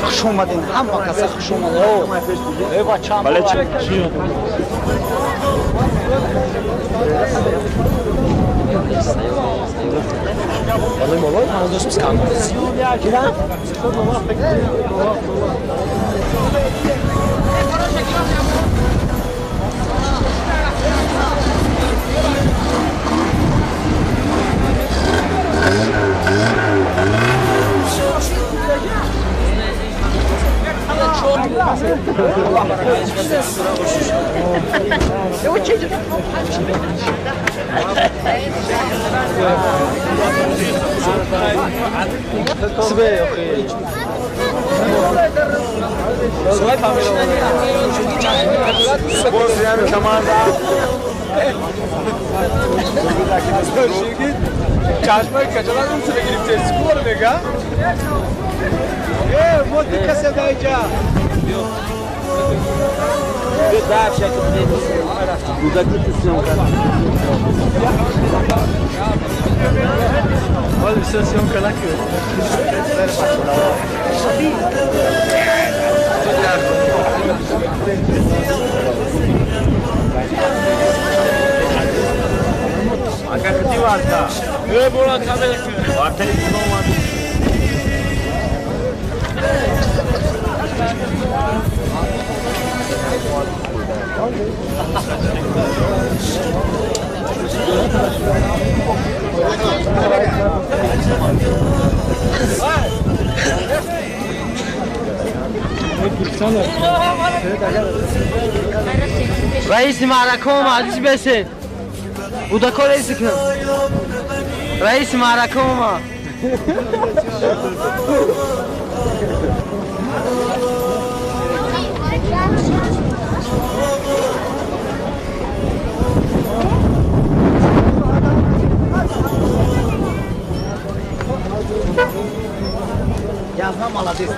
Хуш омадин, ҳама каса хуш омадин. Э бачам. Бале чӣ? Бале молой, ҳанӯз дошт кам. Кира? چشمای کجالان اون سر گرفته سکور میگه ای موتی کسی دایجا رئیس معرکه اومد چی بشه؟ بودکو رئیس کن. رئیس معرکه اومد. Yazma молодец.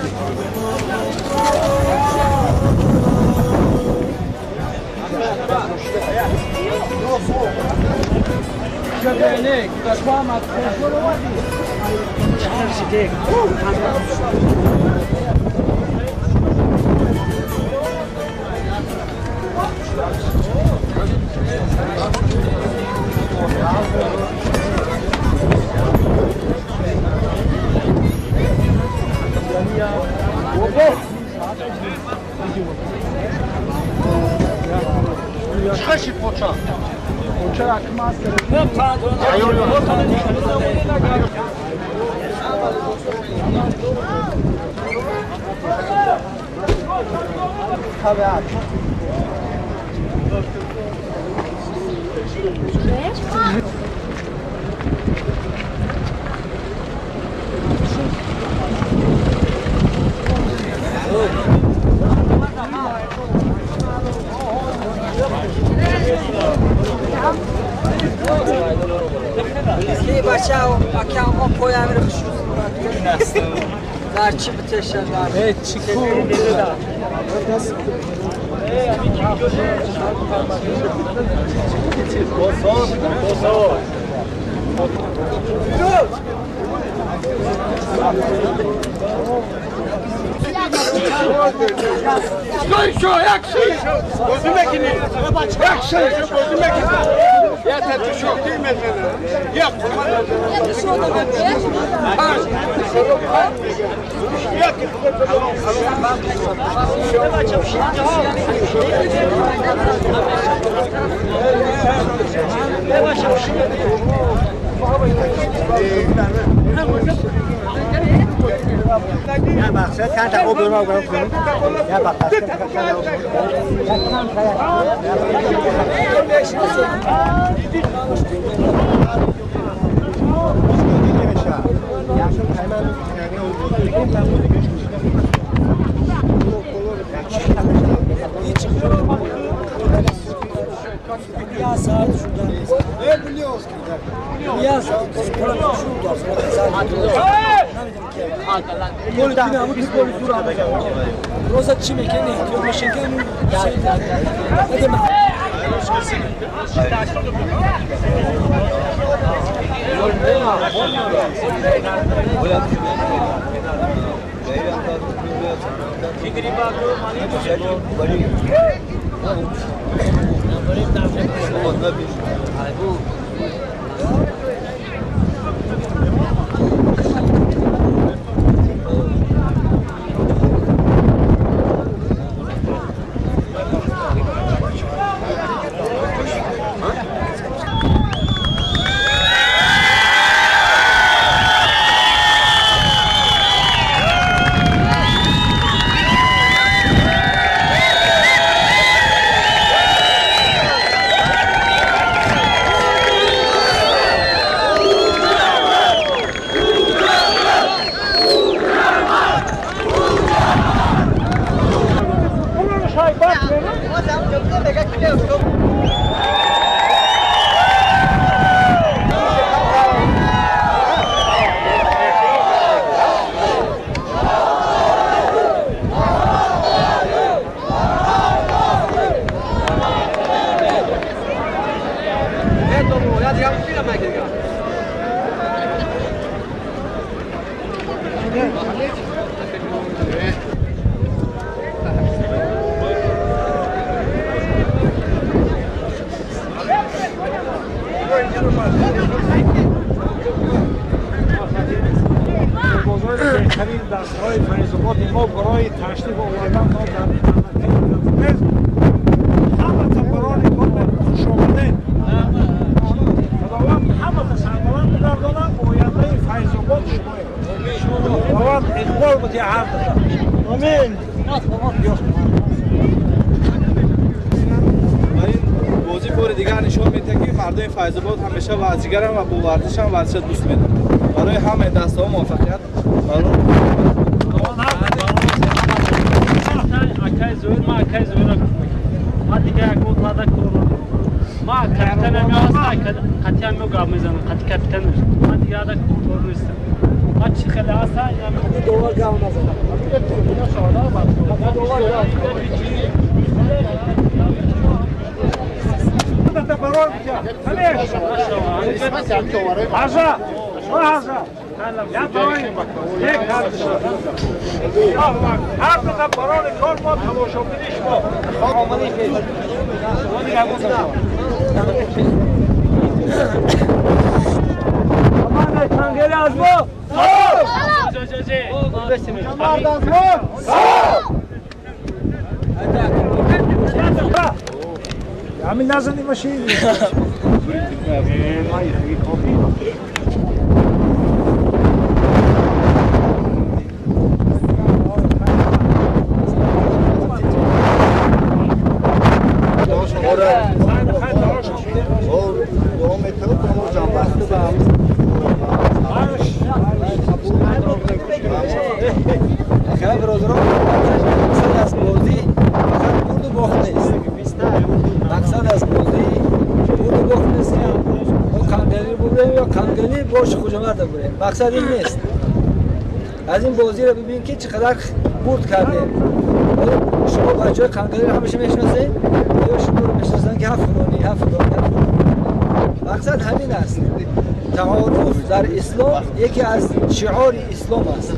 Файзобод ҳамеша варзигарам ва бо варзишам варзиша дӯст медорам. Барои ҳамаи дастаҳо муваффақият. Акай Зоир, ма акай Зоира ма дигар ягон лада кор ма капитанам ё аст, қатъиян мо гап мезанам, қатъи капитанаш. Ма дигар ада кордор нестам. Ма чӣ хеле аст, доллар гап назанам. همین نزنی ماشین. مقصد این نیست. از این بازی رو ببین که چقدر برد کردیم. شما بچه‌های قنقلی رو همیشه میشناسید یا شما رو میشناسن که هفت فلانی. مقصد همین است. Таорруф дар ислом яке аз шиори ислом аст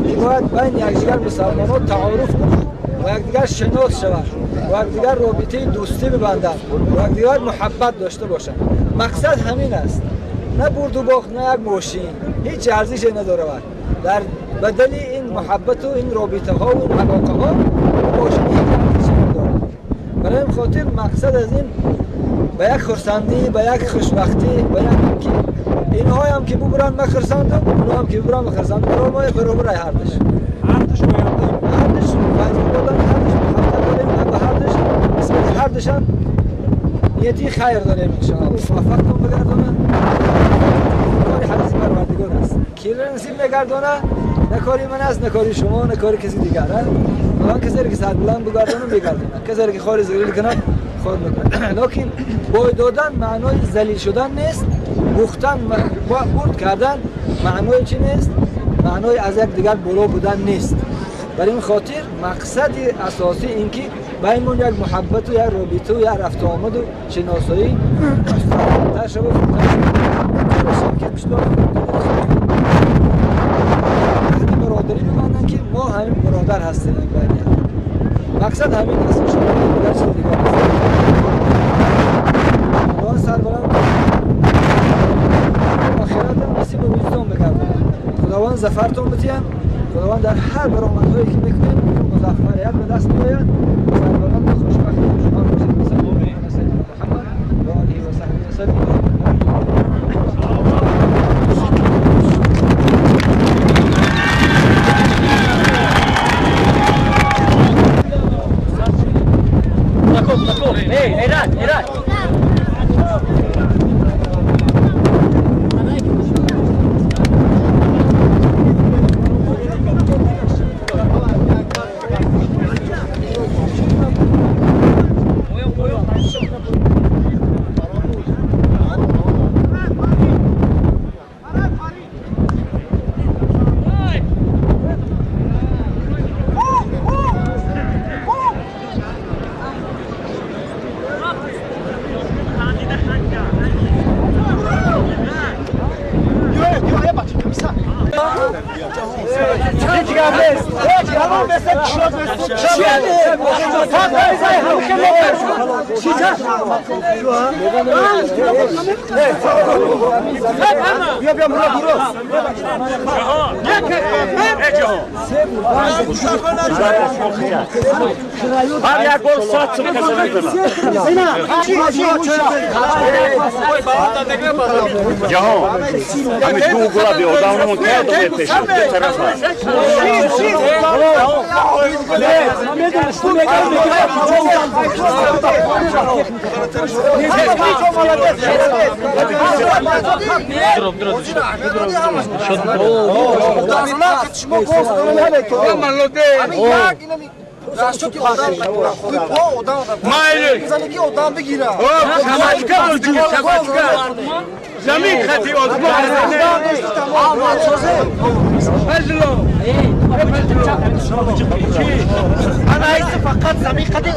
ки бояд байни якдигар мусалмонҳо таорруф кунанд ва якдигар шинос шаванд ва якдигар робитаи дӯстӣ бибанданд ва якдигар муҳаббат дошта бошанд. Мақсад ҳамин аст, на бурду бохт, на як мошин, ҳеҷ арзише надорад. Дар бадали ин муҳаббату ин робитаҳо ва ин алоқаҳо мошин ҳеҷ арзише надорад. Барои ин хотир мақсад аз ин ба як хурсандӣ, ба як хушбахтӣ, ба як ки инҳоям ки бубуранд ма хурсандам, онҳоам ки бубуранд ма хурсандам. Барои мо баробар ай ҳардуш. Ҳардуш ҳардуш файз доданд, ҳардуш муҳаббат дорем ва ба ҳардуш нисбати ҳардушам нияти хайр дорем иншоаллоҳ. Муваффақтон бигардонад. Кори ҳадиси Парвардигор аст. Ки насиб мегардонад, на кори ман аст, на кори шумо, на кори каси дигар. Худованд касеро ки сарбаланд бигардонад мегардонад, касеро ки хори залил кунад хор мекунад. Лекин бой додан маънои залил шудан нест, бухтан, бурд кардан маънои чӣ нест? Маънои аз як дигар боло будан нест. Бар ин хотир мақсади асосӣ ин ки байнмон як муҳаббату як робитаву як рафтуомаду шиносоӣ мустаҳкамтар шавад, хубтар шавад, бародарӣ бибанданд ки мо ҳамин бародар ҳастем байни ҳам. Мақсад ҳамин аст, дигар чиз дигар аст. Худованд сарбаланд охиратам насибу рӯзитон бигардонад. Худованд зафартон битиҳад. Худованд дар ҳар баромадҳое ки мекунед музаффарият ба даст меояд. Сарбаланду хушбахту хушҳол бошед. Саллаллоҳу ала саййидина Муҳаммад ва олиҳи ва саҳбиҳи васаллам. Ey, Erat, Erat. Ҳар як гол 100 сум каса метавонад. Ҷаҳон, ҳамин ду гола беодамон кард мепешад ду тарафа. زمین خطی انا عايز فقط زمین خطی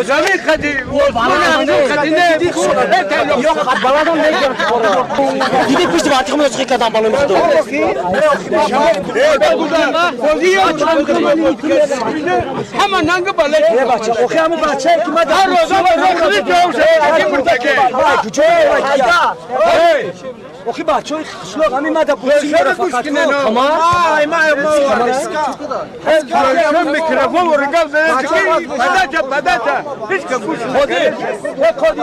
زمین خطی دیدی پشت باتیخ میاد چه کدام بالو میخواد همه ننگ بالا بچه اوخی همون بچه که ما هر روزا خیلی جواب شد اوخی بچه خشلاق همین ما در بوسی داره فقط آی ما میکروفون و رگال زده بداچه بداچه هیچ که گوش خودی خودی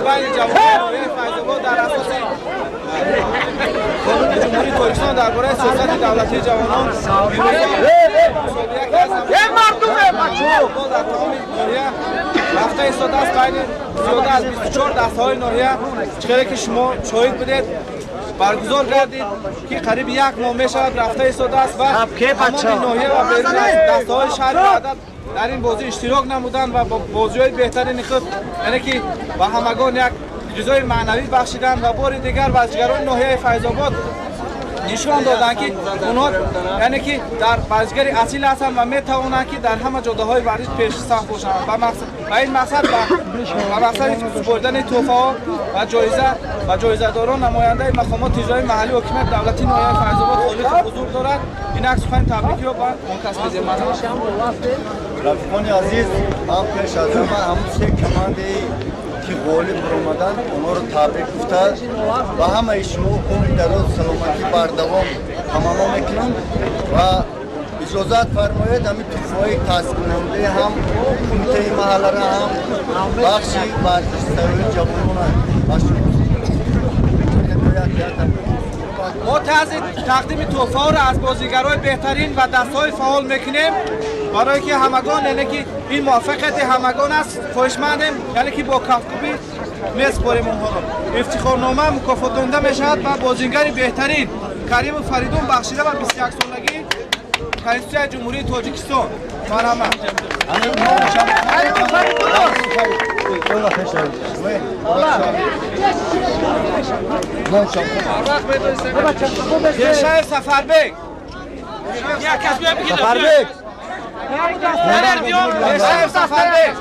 Байни ҷавонони Файзобод дар асоси қонуни Ҷумҳурии Тоҷикистон дар бораи сиёсати давлатии ҷавонон дар тамоми ноҳия рафта истодааст. Байни зиёда аз 24 дастаҳои ноҳия, чӣ ки шумо шоҳид будед, баргузор гардид, ки қариби як моҳ мешавад рафта истодааст ва тамоми ноҳия ва берун аз дастаҳои шаҳри Ваҳдат дар ин бозӣ иштирок намуданд ва бо бозиҳои беҳтарини худ, яъне ки ба ҳамагон як ғизои маънавӣ бахшиданд ва бори дигар варзишгарони ноҳияи Файзобод нишон доданд, ки онҳо, яъне ки дар варзишгари асил ҳастанд ва метавонанд, ки дар ҳама ҷодаҳои варзиш пешсаф бошанд. Ба ин мақсад, ба мақсади супоридани тӯҳфаҳо ва ҷоиза ва ҷоизадорон намояндаи мақомоти иҷроии маҳаллии ҳокимияти давлатии ноҳияи Файзобод Холиқов ҳузур дорад. Инак сухани табрикиро ба он кас медиҳем. Рафиқони азиз, ман пеш аз ҳама ҳамун се командае ки ғолиб баромаданд, онҳоро табрик гуфта, ба ҳамаи шумо умри дароз, саломатӣ бардавом таманно мекунам ва иҷозат фармоед, ҳамин туҳфаҳои таъсиркунандаи ҳам кумитаи маҳаллара, ҳам бахши варзишсарои ҷавонона ба шумо. Мо тарзи тақдими туҳфаҳоро аз бозигарои беҳтарин ва дастҳои фаъол мекунем, барое ки ҳамагон, яъне ки ин муваффақияти ҳамагон аст. Хоҳишмандем, яъне ки бо кафкӯбӣ месупорем онҳоро. Ифтихорнома мукофотдонда мешавад ба бозигари беҳтарин Каримов Фаридун, бахшида ба 21-солагии Конститутсияи Ҷумҳурии Тоҷикистон. Марҳамат. Пешаев Сафарбек. Сафарбек. Пешаев Сафарбек.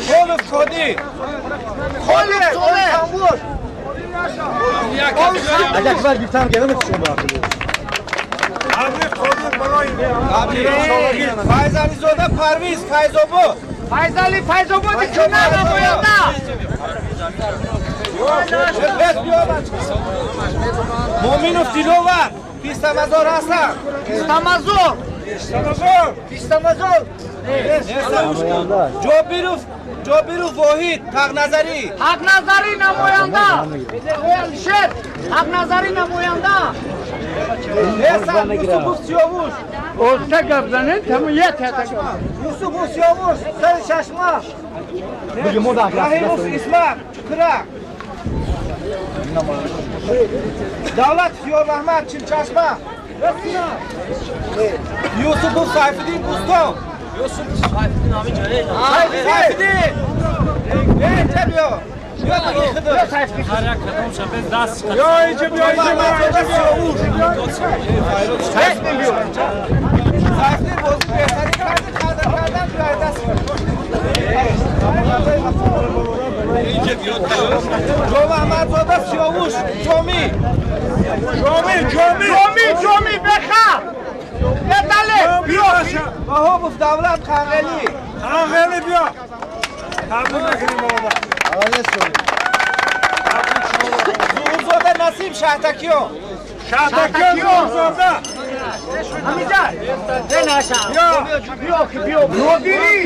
Холов Қодир. Холов. Агар квар гирифтам, гирам шумо. Файзализода Парвиз, Файзобод. Файзали Файзободи кина намоянда. Муминов Диловар, Пистамазор ҳастанд. Пистамазор. Пистамазор. Ҷобиров, Ҷобиров Воҳид, Ҳақназарӣ. Ҳақназарӣ намоянда. Алишер, Ҳақназарӣ намоянда. Несан Юсупов Сиёвуш. Орта гап занед, ҳамун як ята гап. Юсупов Сиёвуш, сари чашма. Раҳимов Исмат, Чуқурак. Давлат Ёрмаҳмад, Чилчашма. Юсупов Сайфиддин, Бӯстон. Сайфиддин! Э, инҷа биё. Биё таги худо. Ҳар як кадом шабе даст. Ё инҷа биё, инҷа биё, инҷа биё. Сайфиддин биё. Сайфиддин бозӣ беҳтарин карди, қадр кардан биё даст. Ҷомаҳмадзода Сиёвуш, Ҷомӣ. Ҷомӣ, Ҷомӣ. Ҷомӣ, Ҷомӣ беха. Бетале, биё. Ваҳобов Давлат, Қанғелӣ. Қанғелӣ биё. Табрик мекунем бобо. Зуҳурзода Насиб, Шаҳтакиён. Шаҳтакиён Зуҳурзода. Ҳамиҷа. Бенаша. Биё, биё. Нодирӣ.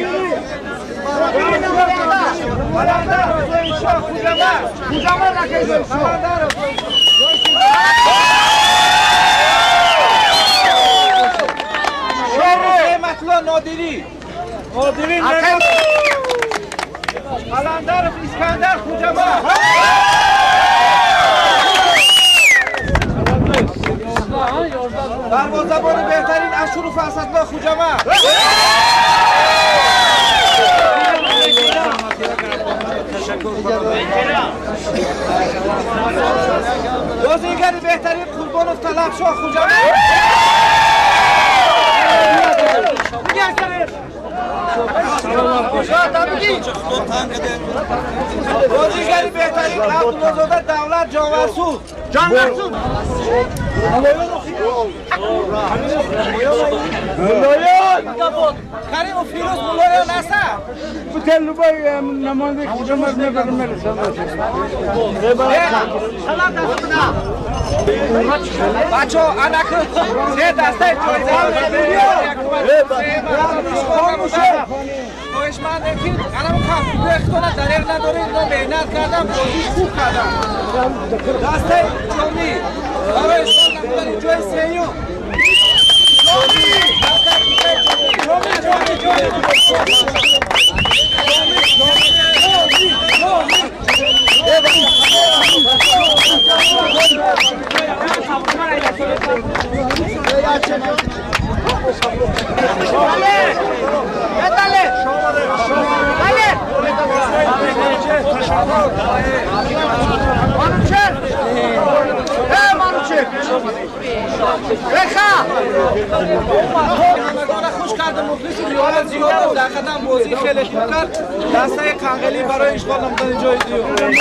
Қаландаров Зоиншоҳ, Хуҷамар. Хуҷамар акай Зоиншоҳ. Қаландаров Зоиншоҳ. Неъматулло Нодирӣ. Нодирӣ. Қаландаров Искандар, Хуҷамар. Дарвозабони беҳтарин Ашуров Асадулло, Хуҷамар. Бозигари беҳтарин Қурбонов Талабшоҳ, Хуҷамар. Бозигари беҳтарин Абдуллозода Давлат, Ҷонварсуд. Ҷонварсуд. ملایان کریم و فیروز ملایان هست بتلوبای نماینده خودم میبرم میرسم. بچه ها انکو سه دسته جایزه خواهشمندم که الان کف دریغ ندارید. ما مهنت کردم، بازی خوب کردم. دسته جامی برای اشغال نمودن جای سیوم. جامی جامی جامی خوش کردم مخلص ریال زیاد در قدم بازی خیلی خوب کرد. دسته قنقلی برای اشغال نمودن جای دوم.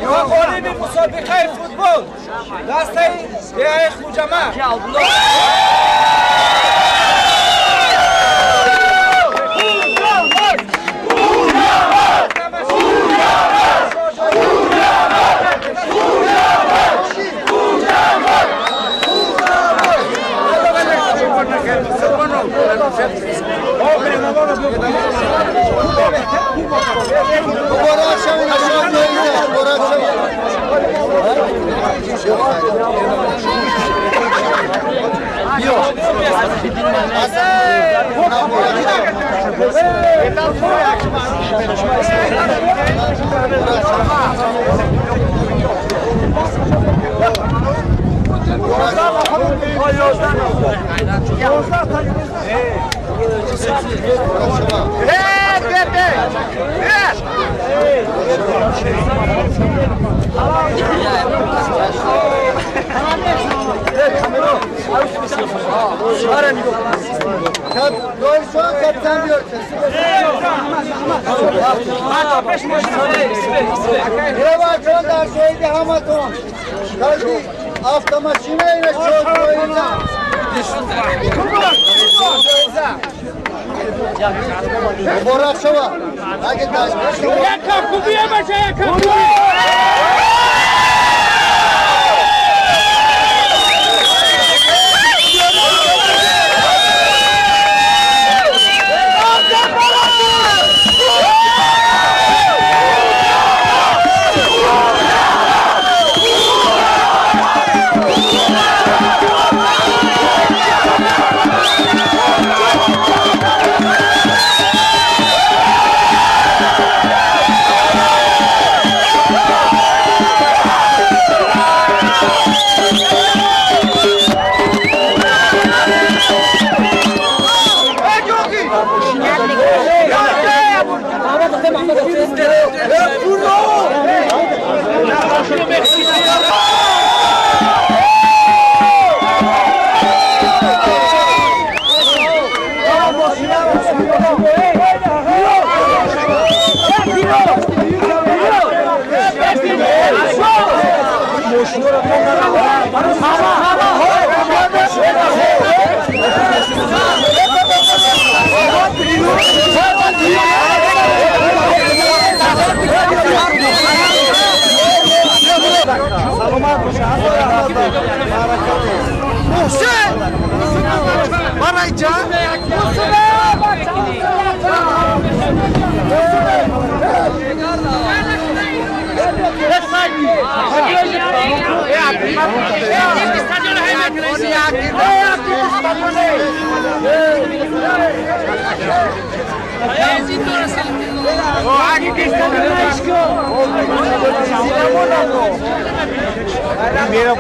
و غالب مسابقه فوتبال دسته دیه خوجمه. Mira,